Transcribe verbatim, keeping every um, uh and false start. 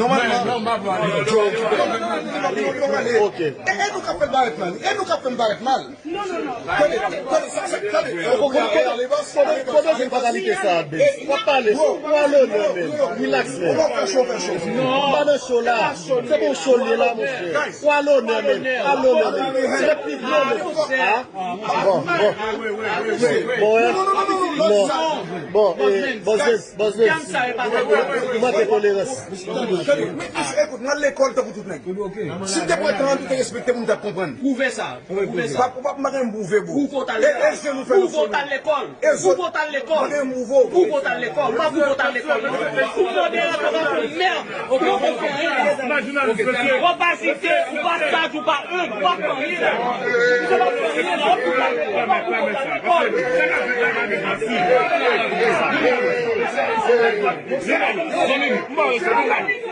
Nòmalman. Ok. E, e nou k ap fè l parèt mal. E nou k ap fè m parèt mal. Tande, tande, sa, sa, tande. Kote, kote, kote fatalite sa a, Benz? W ap pale, w al onè, men. Relax, men. Ou pa fè cho, fè cho. M pa nan cho la. Se pou cho l ye la, monchè. W al onè, men. Al onè, men. Se le pi gwo, men. Ah? Bon, bon. Bon, hein? Non. Bon, eh, Boss Benz, Boss Benz. Ou manke tolerans. Tande, men, ekout, m al lekòl tankou tout nèg. Si m te pran tan an, m te respekte pou m t ap konprann. Pwouve sa. Pwouve sa. Ou p ap, ou p ap mande m pwouve, bro. Pwouve w t al lekòl. E, e je nou fè nou. Pwouve w t al lekòl. Pwouve w t al lekòl. Pwouve w t al lekòl. M pa pwouve w t al lekòl, non. Ou mande an, ou pa konn mèd. Ou pa konn fè anyen. Ou pa agite, ou pa saj, ou pa en, ou pa fè anyen la. Ou pa fè anyen la. Ou pa pwouve w t al lekòl.